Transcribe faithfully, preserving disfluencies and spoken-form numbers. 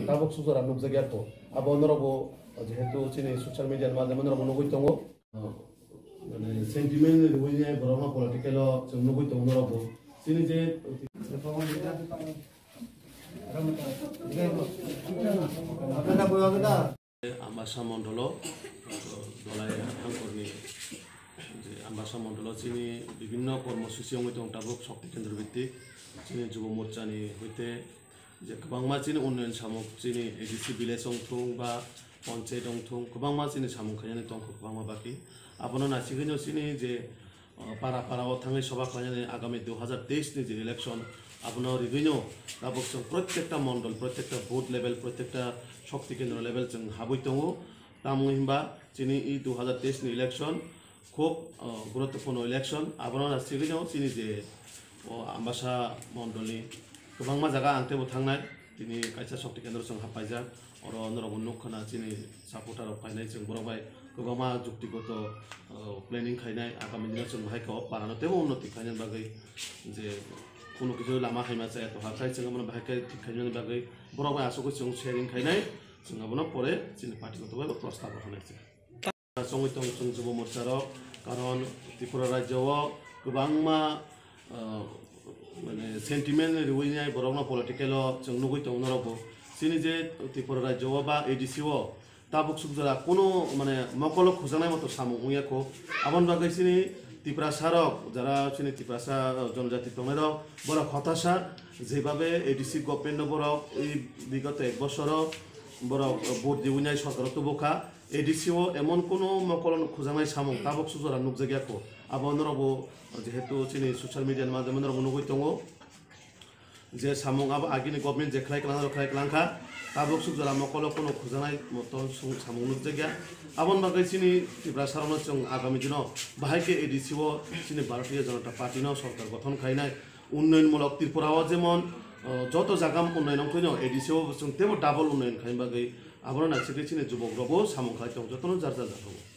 Tabuk sujora nukjakya kho. Abo norokbo jehetu chini social media ni madhyame norokbo nugwi tongo. Mane sentiment ni rwui nai borokno political o chwng nugwi tongo norokbo. Chini je Ambasa mondolo, Dolai Hangkorni je Ambasa mondolo chini bibhinno kormosuchi wngwi tongo tabuk Shakti Kendra bhittik chini Jubo Morchani hoite je kwbangma chini unnayon samung chini A D C village wngthung ba panchayat wngthung kwbangma chini samung khainani tongkha kwbangma baki. Abono naisigwino chini je O, para para o thangwi soba khlainani agami dui hazar teis ni je election, abono rigwino tabuk chwng protekta mondol, protekta booth level, protekta Shakti Kendra level chwng habwi tongo. Tamo hwnba chini i dui hazar teis ni election khub, o, guruttopurno election, abono na sigwino chini je, o, Ambasa mondolni kwbangma jaga ang teibo thangnai. Tini kaisa Shakti Kendra chwng haphaijak, oro norokbo nukha na chini supporter rok phainai, chwng borok bai kwbangma juktigoto, uh, planning khainai, agami dino chwng bahai khe o parano teibo unnoti khainani bagwi je kunu kisu lama haima chaya tongkha, tei chwng abono bahai khe thik khainani bagwi borok bai aswk chwng sharing khainai, chwng abono pore chini party goto bai bo prostab rok khainai. Chongwi tong chwng Jubo Morcha rok, karon Tripura rajyo o kwbangma, ah, mane sentiment rwui nai borokno political o chwng nugwi tongo norokbo. Chini je Tripura rajyo o ba A D C o tabuk sukjora kunu mane mokolo khujaknai moto samung wngya kho. Aboni bagwi chini Tiprasa rok, jara chini Tiprasa, ah, jonojati tongnai rok, borok hotasa, jebabe A D C government no borok ei bigoto ek bosoro borok vote riui nai sorkar o tubukha. A D C o emon kunu mokolo no khujaknai samung tabuk sujora nukjakya kho. Abo norokbo jehetu chini social media ni madhyame norokbo nugwi tongo je samung abo agini government je khlai kwlang, khlai kwlang kha, tabuk sujora mokolo kunu khujaknai moto sung-, samung nukjakya. Aboni bagwi chini Tiprasa rokno chwng agami dino bahai khe A D C o chini Bharatiya Janata Party no sorkar gothon khainai, unnoyon mulok Tripura o jemon, o, joto jaga unnoyon wngthwino A D C o chwng teibo double unnoyon khaina bagwi abono naisikhe chini jubok rokbo samung khai tongo jotono jar jar jagao.